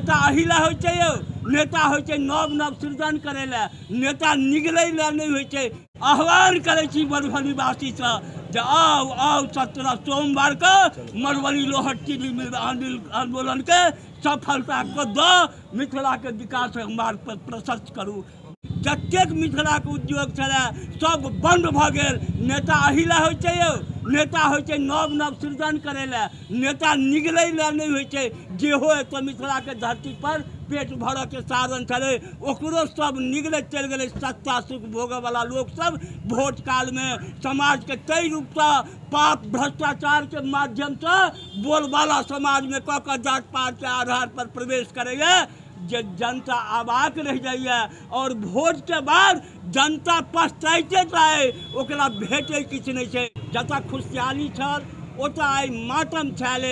नेता एहि लए होइ छै यौ, नेता होइ छै नव नव सृजन करै लए, नेता निगलै लए नहि होइ छै। आह्वान करै छी मधुबनीवासीसँ जे आउ आउ 17 सोमवार के मधुबनी लोहट चीनी मिल आंदोलन के सफलता के दऽ मिथिला के विकास मार्ग पर प्रशस्त करू। जतेक मिथिला के उद्योग छलै सब बंद भऽ गेल। नेता एहि लए होइ छै यौ, नेता होइ छै नव नव सृजन करै लए, नेता निगलै लए नहि होइ छै। जेहो एतऽ मिथिला के धरती पर पेट भरऽ के साधन छलै ओकरो सब निगलैत चलि गेलै। सत्ता सुख भोगऽवला लोकसब भोट कालमे समाजके ताहि रूपसँ पाप भ्रष्टाचारके माध्यमसँ बोलबाला समाजमे कऽ कऽ जात पातके आधार पर प्रवेश करैए जे जनता अवाक रहि जाइए। और भोटके बाद जनता पछताइते चाहे ओकरा भेटै किछु नहि छै। जतऽ खुशहाली छल ओतऽ आइ मातम छायल।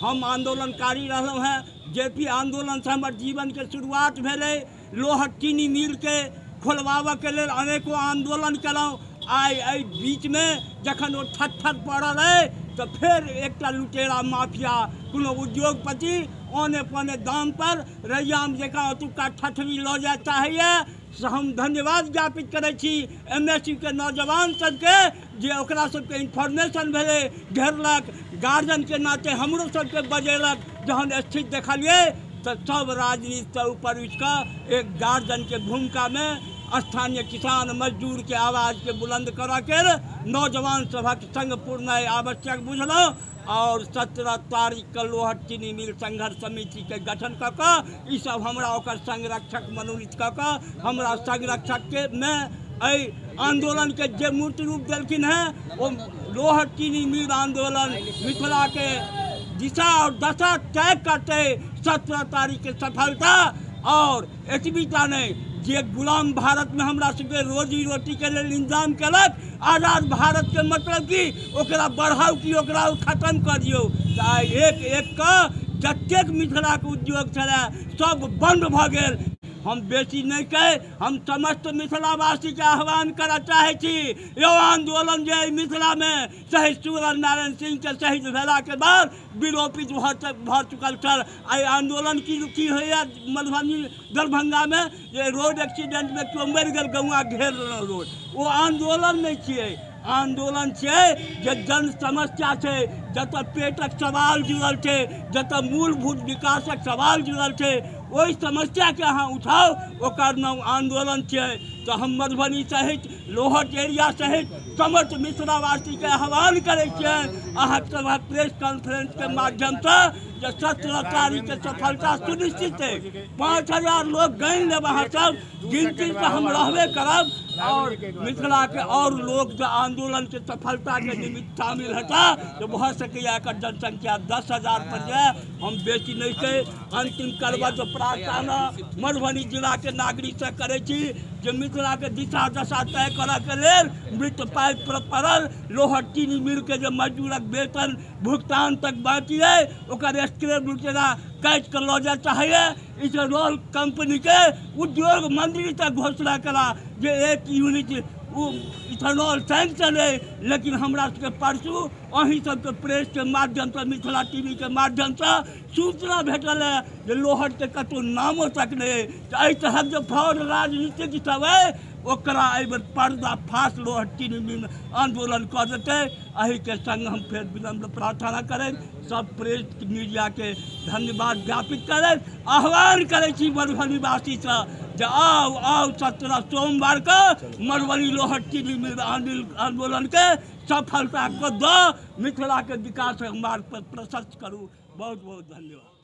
हम आंदोलनकारी रहलहुँ हेँ, जे पी आंदोलनसँ हमर जीवनके शुरुआत भेलै। लोहट चीनी मिलके खोलबाबऽके लेल अनेको आंदोलन केलहुँ। आइ एहि बीचमे जखन ओ ठट्ठर पड़ल अइ तऽ फेर एकटा लुटेरा माफिया कोनो उद्योगपति औने पौने दाम पर रैयाम जकाँ ओतुका ठठरी लऽ जाय चाहैए। से हम धन्यवाद ज्ञापित करै छी MSU के नौजवान सबके जे ओकरा सबके इन्फॉर्मेशन भेलै, घेरलक, गार्जियनके नाते हमरो सबके बजेलक। जहन स्थिति देखलियै तऽ सब राजनीतिसँ ऊपर उठिकऽ एक गार्जियनके भूमिकामे स्थानीय किसान मजदूरके आवाजके बुलंद करऽके नौजवान सभक संग पुरनाइ आवश्यक बुझलहुँ। और 17 तारीख के लोहट चीनी मिल संघर्ष समिति के गठन कऽ कऽ ई सब हमरा ओकर संरक्षक मनोनीत कऽ कऽ हमरा संरक्षक के में एहि आंदोलन के जे मूर्त रूप देलखिन हेँ ओ लोहट चीनी मिल आंदोलन मिथिला के दिशा और दशा तय करते 17 तारीख के सफलता। और एतबीटा नहीं, जे गुलाम भारत में हमरा सबके रोजी रोटी के लेल इंतजाम केलक, आज़ाद भारत के मतलब कि ओकरा बढ़ाउ कि ओकरा खत्म कर दियौ। तऽ आइ एक एक के जतेक मिथिला के उद्योग छलै सब बंद भऽ गेल। हम बेसी नहीं कह, हम समस्त मिथिलावासी के आह्वान करऽ चाहै छी, यो आंदोलन जे मिथिला में शहीद सूरज नारायण सिंह के शहीद भेला के बाद विलोपित भऽ चुकल छल। आइ आंदोलन की होइए मधुबनी दरभंगा में जे रोड एक्सीडेंट में केओ मरि गेल, गौआ घेर लेलहुँ रोड, ओ आंदोलन नहीं छियै। आंदोलन छै जे जन समस्या छै, जतऽ पेटक सवाल जुड़ल छै, जतऽ मूलभूत विकासक सवाल जुड़ल छै, ओहि समस्याके अहाँ उठाउ, ओकर नाम आंदोलन छै। तऽ हम मधुबनी सहित लोहट एरिया सहित समस्त मिथिलावासीके आह्वान करै छियनि अहाँ सभक प्रेस कॉन्फ्रेंसके माध्यमसँ जे 17 तारीखके सफलता सुनिश्चित है। 5000 लोग गनि लेब अहाँ सब, गिनतीसँ हम रहबे करब। और मिथिला के और लोग जो आंदोलन के सफलता के निमित्त शामिल हेता तो भऽ सकैए एकर जनसंख्या 10,000 पर जाए। हम बेसी नहीं छै। अंतिम करबा जो प्रार्थना मधुबनी जिला के नागरिकसँ करै छी जे मिथिला के दिशा दशा तय करऽ के लेल मृत पाइप पर पड़ल लोहट चीनी मिल के जे मजदूरक वेतन भुगतान तक बाकी है ओकर स्क्रैप लुटेरा काटि कऽ लऽ जाय चाहैए। इथेनॉल कंपनी के उद्योग मंत्री तक घोषणा करा जे 1 यूनिट इथेनॉल सैंक्शन है, लेकिन हमरा सबके परसू अहीं सबके प्रेस के माध्यमसँ मिथिला टीवी के माध्यमसँ सूचना भेटल है जे लोहट के कतहु नामो तक नहीं। एहि तरहक जे फ्रॉड राजनीतिक सब है ओकरा एहि बेर पर्दाफाश लोहट चीनी मिल आंदोलन कऽ देतै। एहिके संग हम फेर विनम्र प्रार्थना करैत सब प्रेस मीडिया के धन्यवाद ज्ञापित करैत आह्वान करै छी मधुबनीवासीसँ जे आउ आउ 17 सोमवार के मधुबनी लोहट चीनी मिल आंदोलन के सफलता के दऽ मिथिला के विकास मार्ग पर प्रशस्त करू। बहुत बहुत धन्यवाद।